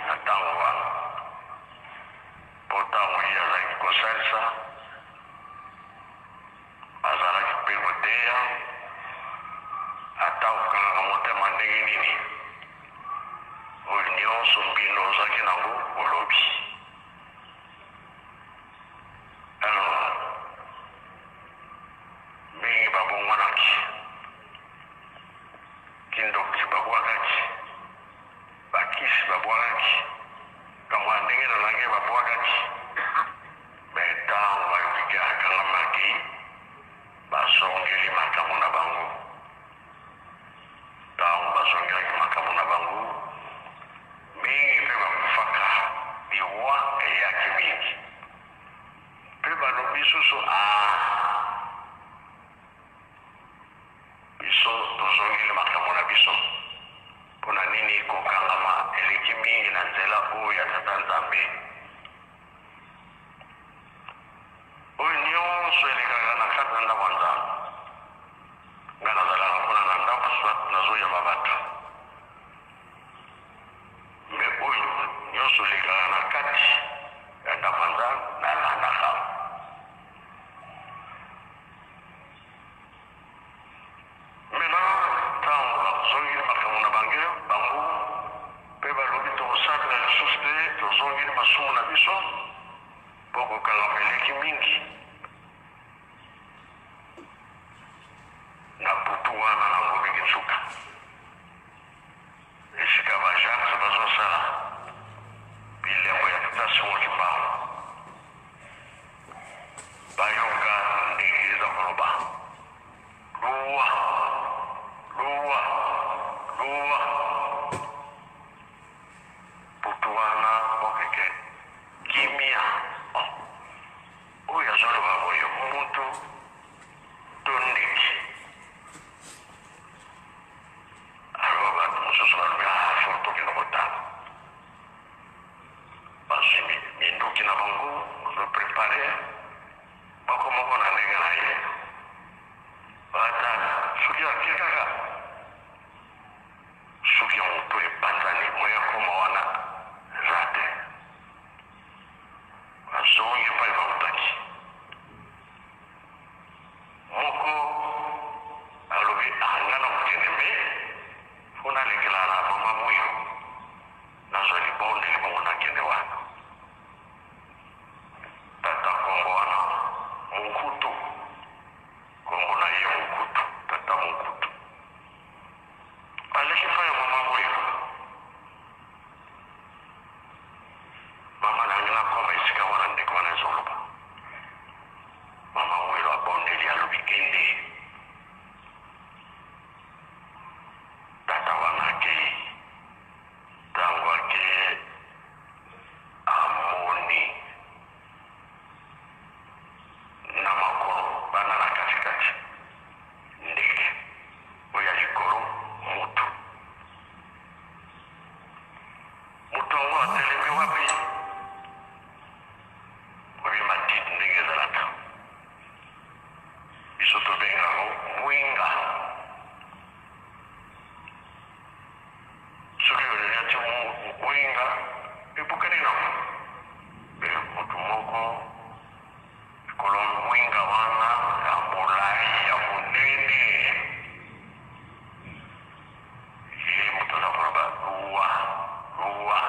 na ntango wana, mpo ntango ye azalaki kosalisa, azalaki mpe koteya, ata okangaka motema ndenge nini, oyo nyonso mbindo ozalaki nango olobi. Alors, mingi babongwanaki, kindoki babwakaki, bakisi babwakaki, kambo ya ndenge na ndenge babwakaki. Me ntango bayoki ke akangamaki, bazongeli makambo na bango. Ntango bazongelaki makambo na bango, mingi mpe bakufaka, liwa eyaki mingi. Mpe balobi susu, Ah, biso tozongeli makambo na biso. Mpo na nini kokangama eleki mingi na nzela oyo ya Tata Nzambe? Oyo nyonso elekaka na kati na ndako ya Nzambe. Ngai nazalaka kuna na ndako, soit nazoyamba bato. Me oyo nyonso elekaka na kati ya ndako ya Nzambe, nalandaka. Maintenant, ntango bazongeli makambo na bango, bango mpe balobi tokosalela lisusu te, tozongeli masumu na biso mpo kokangama eleki mingi. Na butu wana na Ngombe Kinsuka, esika ba Jacques bazosala bilembo ya Tata Simon Kimbangu, bayoka ndenge eza koloba luwa luwa luwa. Butu wana bokeke kimia. Oh. Oyo azoloba boye mutu to ndeke? Alors batu mosusu balobi ah faut tokende kotala. Bazwi minduki na bango bazo prepare moko moko na ndenge na ye. Batala soki ake kaka soki ya moto epanzani moyen akoma wana eza te. Bazongi epai bautaki. Moko alobi, Ah, ngai nakokende, mpe mpo nalekela na mama Mwilu, nazwa libondeli bongo nakende wana. Tata nkombo wana Munkutu, nkombo na ye Munkutu, tata Munkutu. Aleki epai ya mama Mwilu. Mama nalingi nakoma esika wana ndeko wana ezoloba. Mama Welo abondeli alobi kende. Tata wana akei. Ntango akei amoni na makolo bana na katikati ndeke oyo ya likolo motu. Moto yango atelemi wapi? Oyebi matiti ndenge ezalaka, biso tobenga yango mwinga. Soki onyati mwinga ebukani nango, me moto moko likolo mwinga wana ya molai ya monene Ye moto aza koloba luwa luwa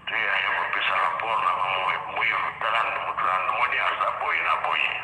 te aye kopesa rapport na mwilu tala moto na moni aza boye na boye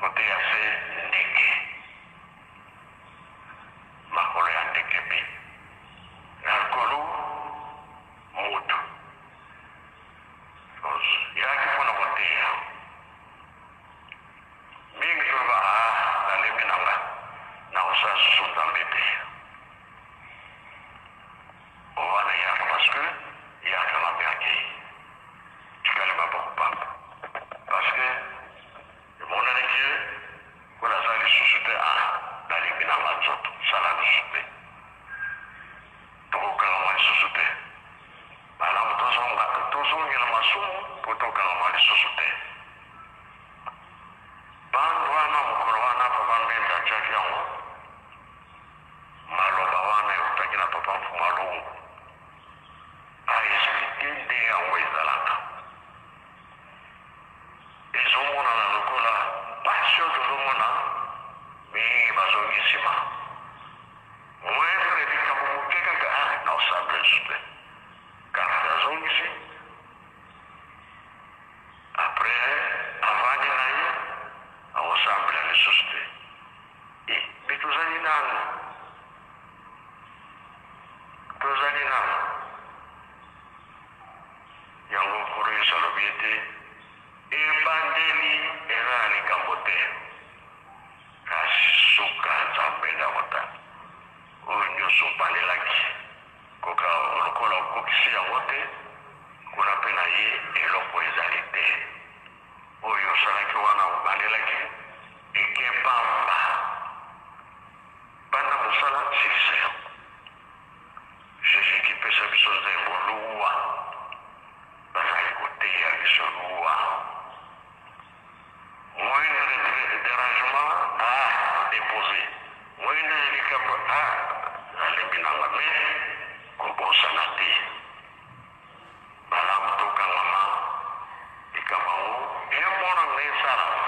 kote ya se ndeke makolo ya ndeke mpe na likolo moto yaki mpo na koteya Mingi toloba ah nalembi na nga nakosala susu nzambe te wana yaka parce que ye akangami akei tikali maboko pamba parce que emonani ke mpo naza lisusu te ah nalembi na nga nzoto sala lisusu te tokokangama lisusu te malamu tozonga tozongela masumu mpo tokangama lisusu te. Bande wana mokolo wana papa Mbembe atiaki yango maloba. Papa Mfumu Alongo a expliquer ndenge yango ezalaka. Ezomonana lokola pasi oyo tozomona mingi bazongi nsima. Moindre likambo moke kaka ah naosambela lisusu te. Carte azongisi après avandi na ye akosambela lisusu te. Eh, mais tozali nanu tozali nanu yango Nkolo Yesu alobi ete ebandeli eza na likambo te, kasi suka Nzambe nde akotala oyo nyonso obandelaki koka lokola okokisi yango te, kuna mpe na ye eloko ezali te. Oyo osalaki wana obandelaki eke pamba. Banda mosala silisa yango. Jesus kipesa biso nzembo luwa. Bazali koteya biso luwa. Moindre derangement ah déposer. Moindre likambo ah nalembi nanga mais kobosana te. Malamu tokangama likambo yango emonana esalama.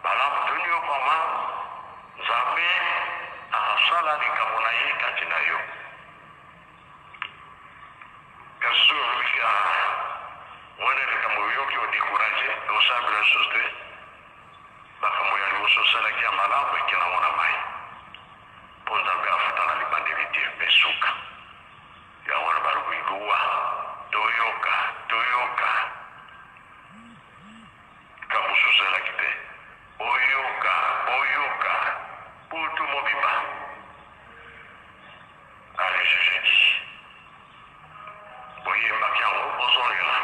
Malamu tonyokwama, Nzambe akosala likambo na ye kati na yo. Kasi soki olobi ke ah, wana likambo oyoki odecourage, osambela lisusu te, makambo ya liboso osalaki ya malamu ekela yango na mai, mpo Nzambe afutaka libandeli te mpe suka. Yango wana balobi luwa, toyoka, toyoka. Likambo mosusu ezalaki te. Boyoka, boyoka, butu mobimba. Allez, je dis. Boyembaki yango, bozongela.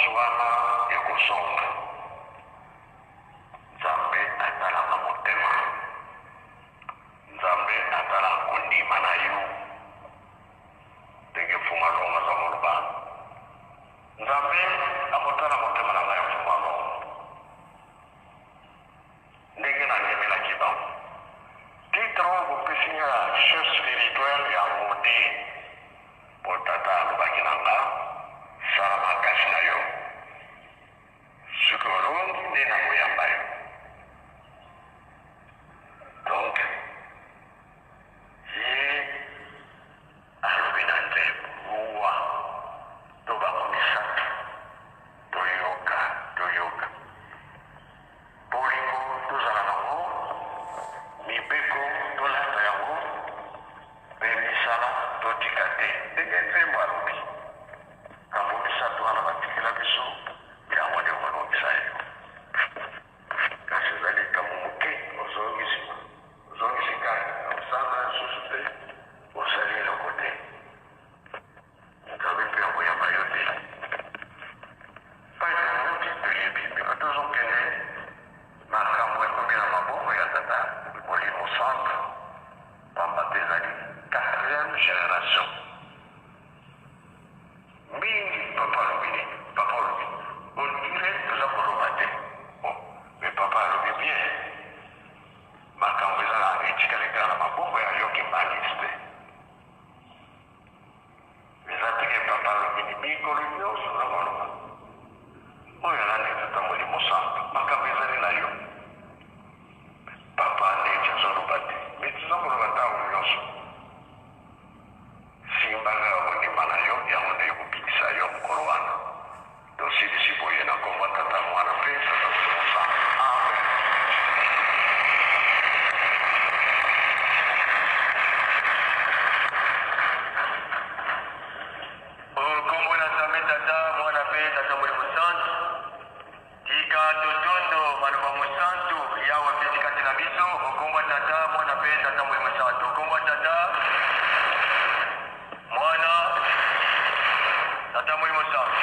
Nyonso wana ekozonga. Nzambe atalaka motema. Nzambe atalaka kondima na yo. Ndenge Mfumu Alongo aza koloba, Nzambe akotala motema na ngai Mfumu Alongo. Ndenge nandimelaki bango. Titre oyo bopesi nga ya chef spirituel yango te. Po tata alobaki na nga, sala makasi na yo. Soki olongi nde nakoyamba yo. Donc ye alobi na nzembo luwa to bango misatu toyoka toyoka. Bolingo tozala nango, mibeko tolata yango mpe misala totika te. Ndenge nzembo alobi, makambo misatu wana batikela biso, yango nde ekolongisa yo. Kasi ezali likambo moke, ozongi nsima, ozongisi kaka, osala lisusu te, osali eloko te. Nzambe mpe akoyamba yo te. Epai towuti toyebi, me tozokende, makambo ekomi na maboko ya Tata Molimo Santu, pamba te ezali quatrième generation. Mingi papa alobi nini? Papa alobi on dirait toza koloba te. Oh, mais papa alobi bien. Makambo eza na etikali kaka na maboko ya yo kimbanguiste. Eza te ke papa alobi nini, mikolo nyonso oza koloba oyo alandi tata Molimo Santu, makambo ezali na yo. Papa neti azoloba te, mais toza koloba ntango nyonso. Simba kaka kondima na yo, yango nde ekobikisa yo mokolo wana. Tosilisi boye na nkombo ya Tata, Mwana mpe Tata Molimo Santu. Amen. O nkombo na Nzambe Tata, Mwana mpe Tata Molimo Santu, tika totondo maloba mosantu Yawe apesi kati na biso. O nkombo ya Tata, Mwana mpe Tata Molimo Santu. O nkombo ya Tata, Mwana, Tata Molimo Santu.